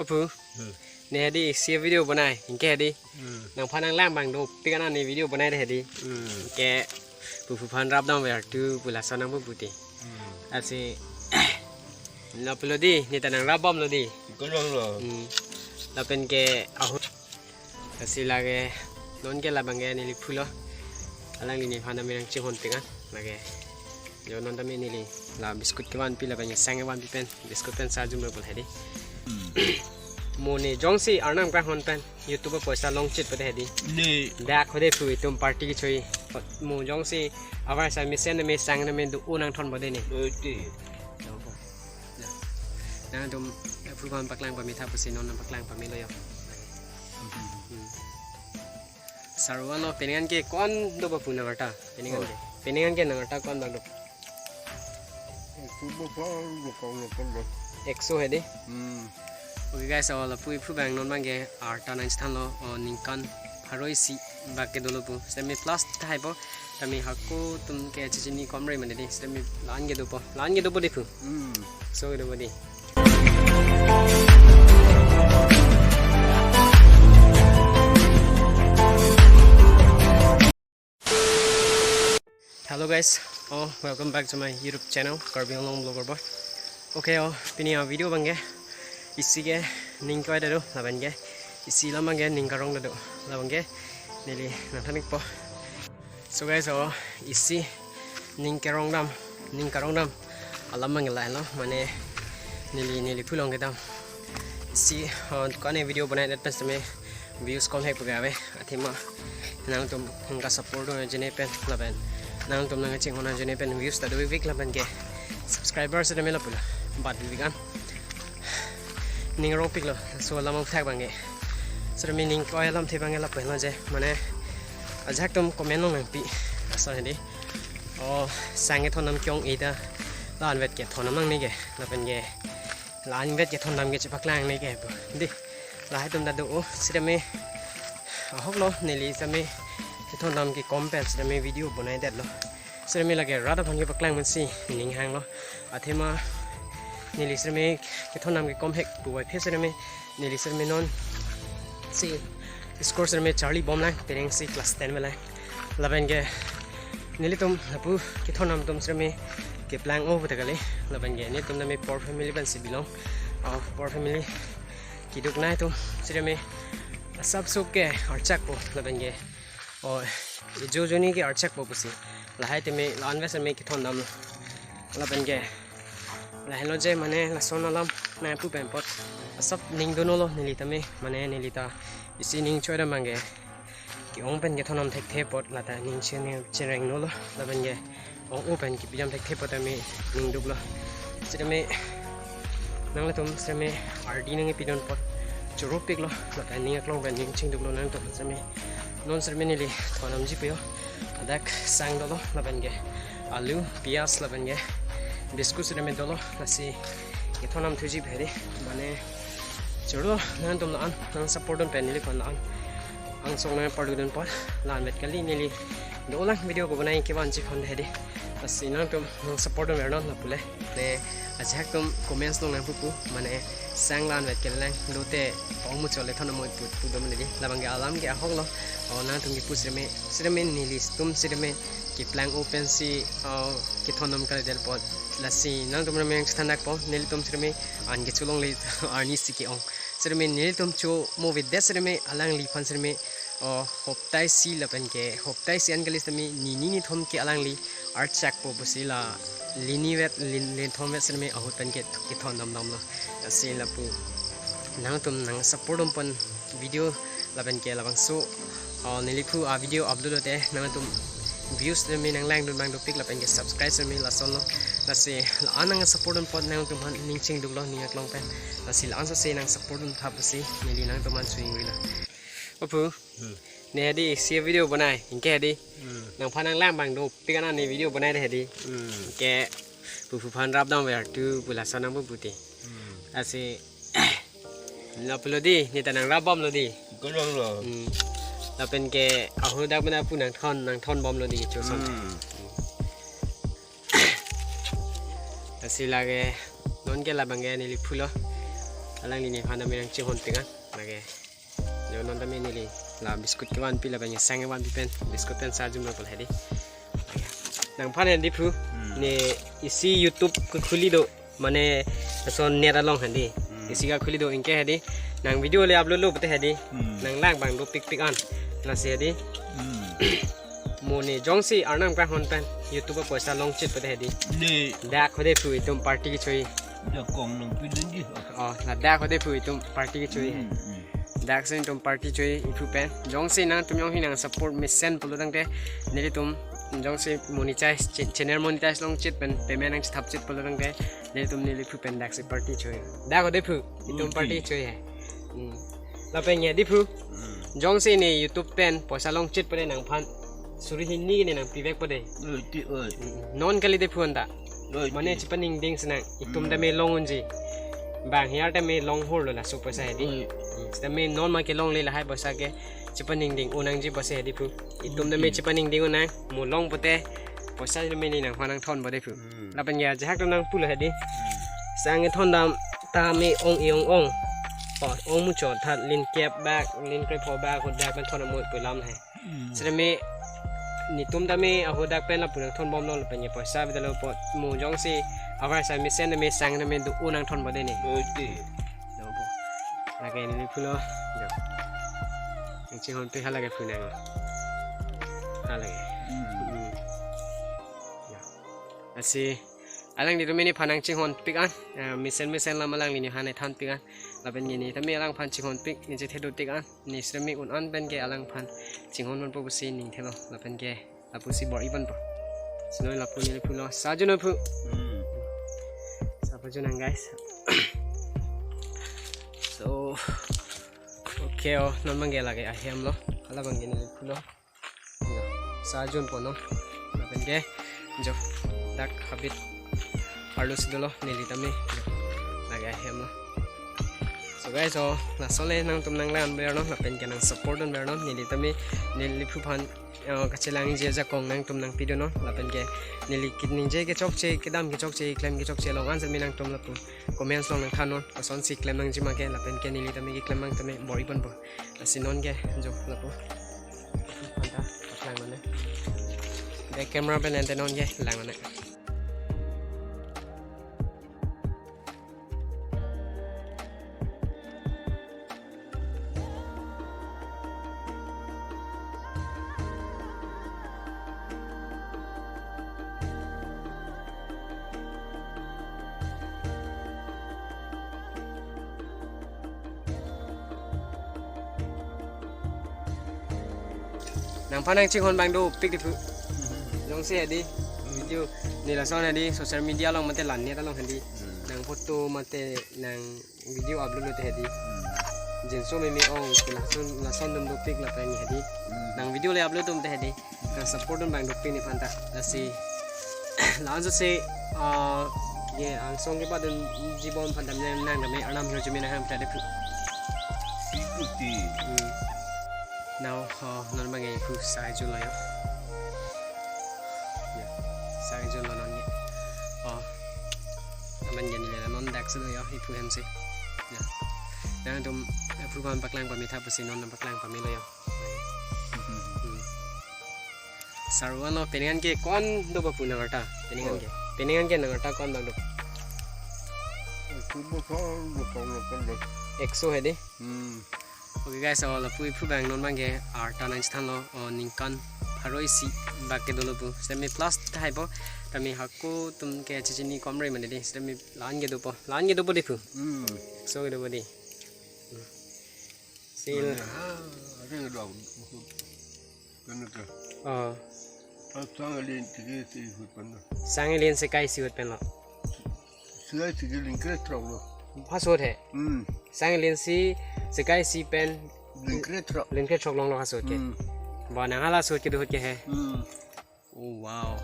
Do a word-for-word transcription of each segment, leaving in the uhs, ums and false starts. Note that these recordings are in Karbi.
Pu. Hmm. Ne hedi isi video bonai, anke hedi. Hmm. Nangphan nanglang abang dopik an ne video bonai hedi. Hmm. Anke pu phu aphan rap dam ver tu pu lason nang pu puti. Hmm. Lasi lapu lo di, ne ta nangrap bomlo di. Ko longlo. Hmm. Lapen ke ahut. Lasi lake non ke labang ke neli phu lo. Alangli nephan ta nangchinghon pik an. Lake. Jo non tame neli la biscuit kevanpi lapen sang kevanpi pen biscuit pen sa jumlo pul hedi. Hmm. Mo ne jongsi arnam kanghon pen YouTube poisa longchit pade hedi. Ne. Dak hode pu itum party kechoi. Mo jongsi avar sa mesen me sang me do nangthon bade ne. Oke. Nangtum phu aphan paklang pame tha pusi non nangpaklang pamelo yo. Hmm. Sarwan lo, peningan ke ko-an do ba pu nang arta? Peningan ke. Oh. Peningan ke nang arta ko-an ba do? Ekso bo sa lo ko lo ko lo. Ekso hedi? Hmm. Okay guys, so lapu iphu abang non abang ke arta nangchethan lo, o ningkan pharo isi bak ke dolo pu. Semi plus thai po. Tame hako atum ke chechini kom rei mane di. Semi la-an ke dopo. La-an ke dopo di pu. Hmm. So ke dopo di. Hello guys, oh, welcome back to my YouTube channel, Karbi Anglong Vlogger Boy. Okay, oh, pini a video abang ke isi ke ning koi dado, lapen ke isi alam abang ke ning karong dado, labang ke neli nangthan-ik po. So guys, oh, isi ning karong dam, ning karong dam alam abang ke lahelo, mane neli, neli phu along kedam. Isi, oh, ko-an video bonai det pen semi views kom hek pegave, athema nangtum nangka support dun ajoine pen lapen nangtum nangchinghon ajoine pen views ta dovik lapen ke subscriber sitame lapu lo bat dovik an. Ning rong pik lo, so alam athak abang ke. Sitame ning koi alamthe abang ke lapu lo je, mane ajahak atum comment along nangpi. Asa hedi. O, sang kethon dam ke-ong-e ta la-an vet kethon dam nangne ke, lapen ke la-an vet kethon dam ke chepaklang ne ke pu. Di. Lahai atum ta do, o, sitame ahok lo, neli sitame kethon dam ke kom pen sitame video bonai det lo. Sitame lake rat aphan kepaklang mansi ning hang lo. Athema neli sitame kethon dam ke kom hek puvoiphit sitame neli sitame non si school sitame charli bom lang, penang si class ten me lang. Lapen ke nelitum lapu kethon dam atum sitame keplang-o puta kali. Lapen ke nelitum tame poor family pensi belong. O, poor family keduk nai atum sitame asap sop ke archak po, lapen ke, o, ejo joni ke archak po pusi. Lahai tame la-an vet sitame kethon dam lo. Lapen ke lahelo je, mane lason alam nangpu pen apot asap ning dono lo neli tame, mane neli ta isi ning choi dam abang ke ke-ong pen kethon dam thekthe apot lata ning chini chireng no lo, lapen ke ong-o pen kepi dam thekthe apot tame ning duk lo. Sitame nanglitum sitame ardi nangpi dun apot choro pik lo, lata ning aklong pen ning ching duk lo nangtum sitame. Non sitame neli thon damji pu yo. Ladak sang dolo, lapen ke alu, piyaj, lapen ke biscuit sitame dolo, lasi kethon dam thuji pu hedi, mane choro nangtum la-an nang support dun pen neliphan la-an angsong nangparlu dun apot la-an vet kali, neli dolang video kebonai kevan chik hon hedi. Lasi nangtum nang support dun ver non lapu le. Ne ajahak atum comments along nangpu pu, mane sang la-an vet kelang dote ong muchot le thon amoi pu pu do mane di. Labang ke alam ke ahok lo. O, nangtum kepu sitame, sitame nelitum sitame keplang-o pensi, o, kethon dam kalidet apot. Lasi nangtum rame yang standak po, nelitum sitame an kecholongle arni si ke-ong. Sitame nelitum chomo avedet sitame alangliphan sitame, o, hoptai isi lapen ke hoptai isi an kali sitame nini nithom ke alangli archak po pusi la lini vet, lin, linthom vet sitame ahut pen ke kethon dam dam lo. Lasi lapu nangtum nang support dun pen video lapen ke labangso, o, neliphu a video upload lote nangtum views sitame nanglang dun abang dopik lapen ke subscribe sitame lason lo. Lasi la-an nang support dun apot nangtum aphan ning ching duk lo ning aklong pen. Lasi la-an sose nang support dun tha pusi neli nangtum aphan suing lo. O pu. Hmm. Ne hedi isi video bonai, anke hedi. Hmm. Nangphan nanglang abang dopik an ne video bonai hedi. Hmm. Anke pu phu aphan rap dam ver tu pu lason nang pu puti. Hmm. Lasi lapu lo di, ne ta nangrap bomlo di. Ko longlo. Hmm. Lapen ke ahut dak mena pu nangthon, nangthon bomlo di kecho ason. Hmm. Lasi lake non ke labang ke neli phu lo. Alangliphan tame nangchinghon pik an. Lake. Jo non tame neli la biscuit kevanpi lapen sang kevanpi pen biscuit pen sa jumlo pul hedi. Nangphan hedi phu. Hmm. Ne isi YouTube kekhuli do. Mane lason net along hedi. Hmm. Isi kekhuli do anke hedi. Nang video le upload lo pute hedi. Hmm. Nang lang abang dopik pik an. Lasi hedi. Hmm. Mo ne jongsi arnam kanghon pen YouTube poisa longchit pute hedi. Ne. Dak hode phu itum party kechoi. Jakong nangpidunji. Oh, ladak hode phu itum party kechoi. Hmm, hmm. Dak si itum party choi iphu pen. Jongsi nangtum jongsi nang support mesen pulo tangte nelitum jongsi monetize, ch-, channel monetize longchit pen payment nangchethapchit pulo tangte nelitum neli phu pen dak si party choi. Dak hode phu itum Okay. party choi he. Hmm. Lapen hedi phu. Hmm. Jongsi ne YouTube pen poisa longchit pute nangphan suri hini ne nangpivek pute. Oi, ti, oi. Hmm. Non kali de phu anta. Oi, Mane ti. Chepaningding si nang itum Hmm. tame long unji. Bang hiar tame long hor lo laso poisa hedi. Oi. Hmm. Tame non ma kelongle lahai poisa ke chepaningding un nangji poisa hedi phu. Itum tame Okay. chepaningding un nang mo long pute poisa tame ne nangphan nangthon pute phu. Hmm. Lapen ya jahak nang pulo hedi. Hmm. Sang ethon dam tame ong i ong ong. Oh, ong muchot tha lin kep bak, lin krepho bak, hodak pen thon mo pulam he. Hmm. Sitame netum tame ahodak pen lapu nangthon bomlo lapen ya poisa bidalo apot mo jongsi avar sa mesen tame sang tame do un nangthon bom de ne. Oi, ti. Do bo. Lake neli phu lo. Jo. Nangchinghon pik halake phu nang. Halake. Hmm. Hmm. Jo. Lasi alanglitum neliphan nangchinghon pik an. Eh, mesen mesen lam alangliphan ethan pik an. Lapen neli tame alangphan chinghon pik, ne chethedo tik an. Ne sitame un an pen ke alangphan chinghon ponpo pusi ning thelo. Lapen ke lapusi bor-i ponpo. Sino lapu neli phu lo. Sa jun phu. Hmm. Sa pajun nang guys. So, okay, oh, non abang ke lake ahem lo. Hala abang ke neli phu lo. Jo, sa jun po non. Lapen ke, jo, dak habit arlo si dolo, neli tame, jo, lake ahem lo. So guys, oh, laso le nangtum nanglang ver non, lapen ke nang support dun ver non, neli tame, neli phu aphan, eh, kachelangji ajakong nangtum nangpidun non, lapen ke, neli keningje kechokche, kedam kechokche, klem kechokche, along answer me nangtum lapu comments along nangthan non, kosonsi klem nangji ma ke, lapen ke neli tame keklem abang tame bor-i ponpo. Lasi non ke, jo, lapu. Anta, lang mane. Back camera pen ante non ke, lang mane. Nangphan nangchinghon abang dopik di phu. Jongsi hedi video ne lason hedi social media along mate la net along hedi. Hmm. Nang photo mate nang video upload lote hedi. Hmm. Jinso meme ong, lason, lason dum dopik lapen hedi. Hmm. Nang video le upload dum te hedi. Nang support dun abang dopik neliphan ta. Lasi, la-anso si, ah, ye angsong kepadunji bom aphan tame nang tame arnam hirjume nanghang ta de phu. Ikuti. Hmm. Now, oh, non abang ke phu sa jun lo ya. Ya, sa jun lo non ya. Oh. Aman gini le non dak si lo ya, iphu hem si. Ya. Nangtum, iphu aphan paklang pame tha pusi non nangpaklang pamelo ya. Hmm. Saruan lo, peningan ke ko-an do ba phu nang arta? Peningan ke. Oh. Peningan ke nang arta ko-an abang do? Iphu bo ko lo ko lo ko lo. Ekso hedi? Hmm. Okay guys, oh, lapu iphu abang non abang ke arta nangchethan lo, oh, ningkan pharo isi bak ke dolo pu. Sitame plus tahai po, tame hako atum ke chechini kom re mane di, sitame la-an ke dopo, la-an ke dopo di phu. Hmm. Ekso ke dopo di. Hmm. Sil. Mane, ha, ada ke dua. Kena ke. Oh. Sang ili isi ke isi ahut pen lo. Sang ili isi ke isi ahut pen lo. Sang ili isi ke lingkre throk lo. Ha ahut he. Hmm. Sang ili isi ke isi pen lingkre throk. Lingkre throk long lo ha ahut ke. Hmm. Ba nang hala ahut ke do ahut ke he. Hmm. Oh, wow.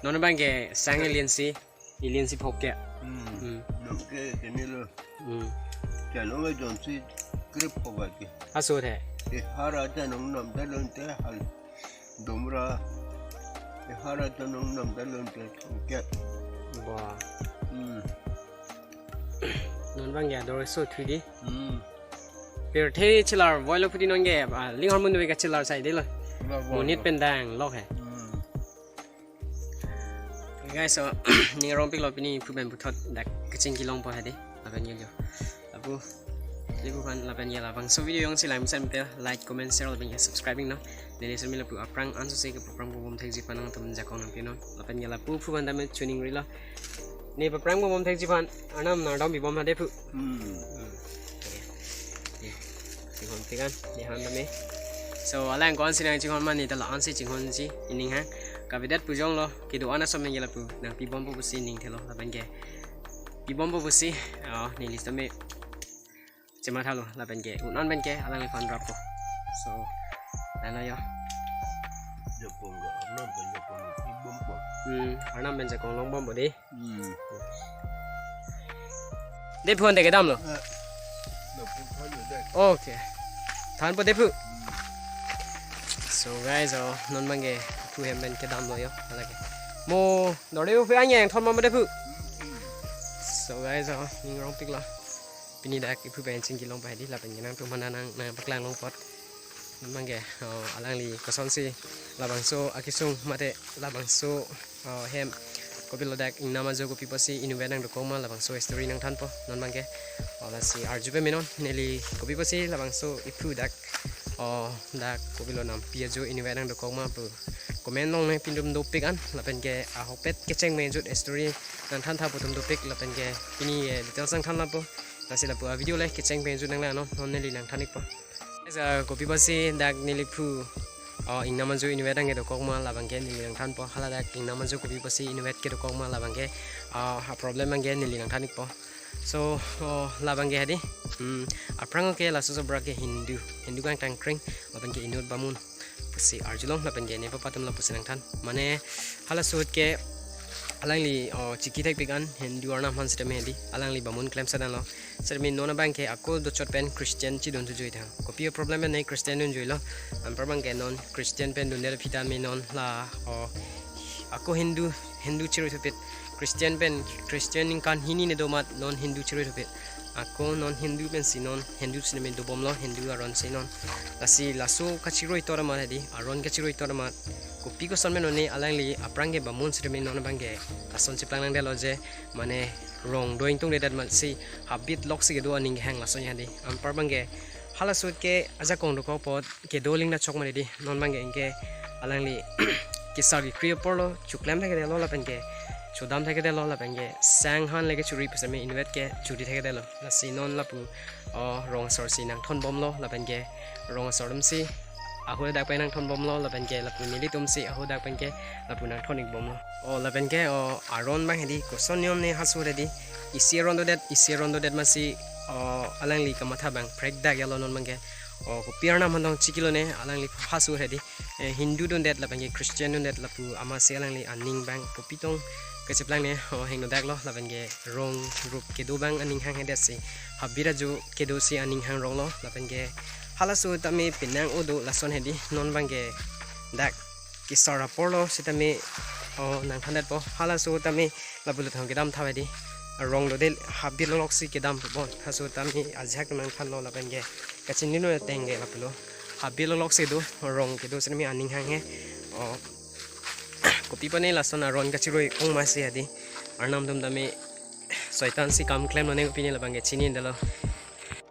Non abang ke sang ili isi, ili isi phok ke. Hmm. Hmm. Nang ke kene lo. Hmm. Chalong ke jonsi krip phok ke. Ha ahut he. E hara ta nong nam ta lon te hal. Domra. E hara ta nong nam ta lon te phok ke. Ba. Hmm. Non bang ya dor so thudi. Hmm. Pirthe chelar voilo phuti non ke, ah, linghor mun ke chelar sai dilo. Chelar voilo. Monit pen dang lok he. Hmm. Guys, so, ning rong piklo pini phu pen puthot dak kachingki longpo hadi. Lapen ye jo. Apu, lipu pan lapen ye labangso video jongsi lang mesen pe like, comment, share lapen ye subscribing non. Neli semi lapu aphrang anso se ke program ko bom thekji pan nangtum jakong nangpinon. Lapen ye lapu phu pan dame tuning rilo. Ne program ko bom thekji pan Arnam nangdam bibom hade phu. Hmm. Hmm. Ye. Ye. Chinghon tikan, ne han dame. So, alang ko-an si nangchinghon mani ta la-an si chinghonji ining hang. Kavedet pu jonglo, kedo-an ason nangji lapu, nangpibompo pusi ning thelo, lapen ke. Pibompo pusi, oh, neli sitame chematha lo, lapen ke, un-an pen ke, alangliphan rappo. So, lalo yo. Jakong ke Arnam pen jakong pibompo. Hmm, Arnam pen jakong longbompo dei. Hmm. Dei phu ante kedamlo. Eh, no phu than yo dei. Okay. Thanpo dei phu. Hmm. So guys, oh, non bang ke phu hem pen kedamlo yo, lake. Mo, dor dei phu angthek thon ma dei phu. Hmm, hmm. So guys, oh, ning rong piklo. Pini dak iphu pen chingki longpo hadi lapen ke nangtum aphan nang, nangpaklang long apot. Non bang ke, oh, alangli kosonsi labangso akesung mate labangso, oh, hem kopilo dak ingnam ajo kopi pusi inutvet nangdokok ma labangso story nangthanpo. Non bang ke, oh, lasi arju pame non neli kopi pusi labangso iphu dak, oh, dak kopilo nampi ajo inutvet nangdokok ma pu comment along nangpidun dopik an lapen ke ahokpet kecheng mejut story nangthan tha pu dun dopik lapen ke pini, eh, details nangthan lapo. Lasi lapu avideo le kecheng penjut nanglang non, non neli nangthan ikpo. Guys, ah, kopi pusi dak neli phu, oh, ingnam ajo inutvet abang ke dokok ma labang ke neli nangthanpo. Hala dak ingnam ajo kopi pusi inutvet ke dokok ma labang ke, ah, aproblem abang ke neli nangthan ikpo. So, oh, labang ke hadi, hmm, aphrang ke laso sobra ke Hindu, Hindu kangtangkreng, lapen ke inut bamun pusi arjulong lapen ke ne papatum lapusi nangthan. Mane halaso ahut ke alangli, oh, chiki thekpik an Hindu Arnam aphan sitame hadi alangli bamun klem sadanlo. Sitame non abang ke ako dochot pen Christian chidun thujuitha. Kopi aproblem pen ne Christian dunjuilo. Anpar abang ke non Christian pen dundet aphi tame non la, oh, ako Hindu, Hindu chiroi thupit. Christian pen, Christian ningkan hini ne domat non Hindu chiroi thupit. Ako non Hindu pensi non, Hindu sitame dobomlo, Hindu aron si non. Lasi laso kachiroi tor amat hadi, aron kachiroi tor amat. Kopi koson pen non ne alangli aphrang ke bamun sitame non abang ke lason cheplang nangdetlo je, mane rong do ingtungdedet amatsi habit loksi kedo aning hang lason hadi. Anpar abang ke halaso ahut ke ajakong dokok apot kedo aling ta chok mane dei, non abang ke anke alangli kesar kekri aporlo, choklem thekthedetlo lapen ke chodam thekthedetlo lapen ke sang han le kechori pusitame inutvet ke chori thekthedetlo. Lasi non lapu, oh, rong asor si nangthonbomlo lapen ke rong asor atum si ahut dak pen nangthonbomlo lapen ke lapu nelitum si ahut dak pen ke lapu nangthon ikbomlo. Oh, lapen ke, oh, aron abang hadi koson niom ne halaso ahut hadi isi aron dodet, isi aron dodet amatsi, oh, alangli kamatha abang prekdak yalo non abang ke. Oh, kopi Arnam aphan tong chikilo ne alangli halaso ahut hadi, eh, Hindu dundet lapen ke Christian dundet lapu amatsi alangli aning abang kopi tong kacheplang ne, oh, hingno daklo lapen ke rong rup kedo abang aning hang hedet si habit ajo kedo si aning hang ronglo lapen ke halaso ahut tame penang odo lason hadi non abang ke dak kesar aporlo sitame, oh, nangthandetpo halaso ahut tame lapulo thang kedam tha hadi. Rong dode habit loloksi kedam pon. Halaso ahut tame ajak nangthanlo lapen ke kachinilo ateng ke lapulo. Habit loloksi do, rong kedo sitame aning hang he. Oh, kopi pane lason aron kachiroi ong amatsi hadi. Arnam atum tame Soitan si kam klemlo ne kopine labang ke chinidetlo.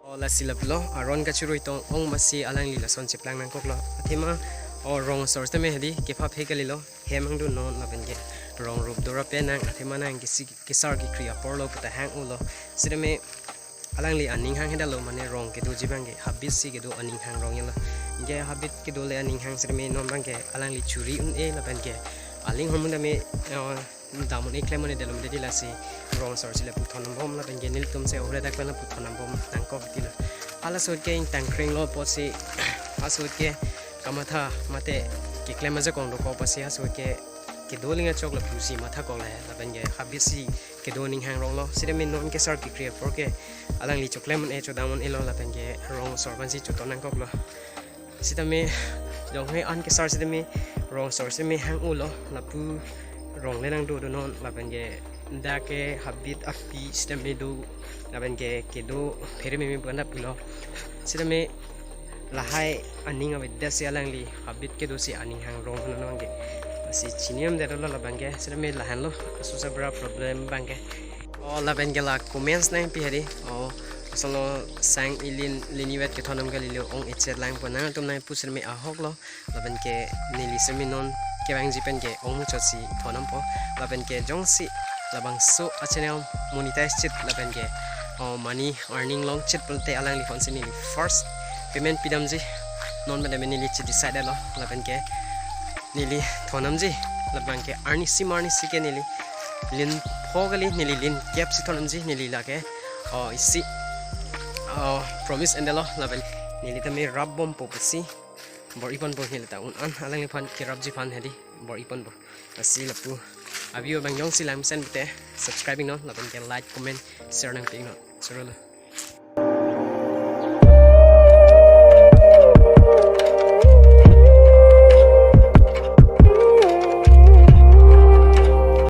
Oh, lasi lapulo, aron kachiroi tong ong amatsi alangli lason cheplang nangkoklo. Athema, oh, rong asor sitame hadi kepha phe kalilo, hem angdunnon lapen ke rong rup dora pen nang athema nang kesi kesar kekri aporlo puta hang-olo. Sitame alangli aning hang hedetlo mane rong kedoji abang ke habit si kedo aning hang rong yalo. Anke habit kedo le aning hang sitame non abang ke alangli chori un-e lapen ke aling ahormu tame, oh, dam un-e klem un-edetlo mate dei lasi rong asor si lapu thonnambom lapen ke nelitum si ahut dak pen lapu thonnambom nangkok tilo. Halaso ahut ke ingtangkrenglo apotsi halaso ahut ke kamatha mate keklem ajakong dokok apotsi halaso ahut ke kedo aling achok lapusi mathakok le lapen ke habit si kedo aning hang ronglo. Sitame non kesar kekri apor ke alangli choklem un-e chodam un-elo lapen ke rong asor aphansi choton nangkoklo. Sitame jong he an kesar sitame rong asor sitame hang-olo lapu rong le nangdodunnon lapen ke Dak ke habit api sitame do, lapen ke kedo phere meme banda pulo. Sitame lahai aning avedet si alangli habit kedo si aning hangrong non abangke. Lasi chini amdetlo labangke, sitame lahenlo aso sabra problem abangke. O lapen ke la comments nangpi hedi. O asonlo sang ilin linivet kethonam kalilo, ong echet lang po, nangtum nangpu sitame ahoklo. Lapen ke neli sitame non kevangji pen ke ong muchot si thonampo. Lapen ke jongsi labangso a channel monetize chit lapen ke, o, money earning long chit pulote alangliphan si neli first payment pidamji. Non pen neli chedecide lo, lapen ke neli thonamji. Lapen ke arnisi marnisi ke neli lin pho kali, neli lin kep si thonamji, neli lake, o, isi, o, promise endetlo, lapen neli tame rapbompo pusi bor-iponpo, neli ta un-an alangliphan kerapji aphan hedi bor-iponpo. Lasi lapu a-video abang jongsi langmesen pute subscribe non, lapen ke like, comment, share nangpi non. Chorolo.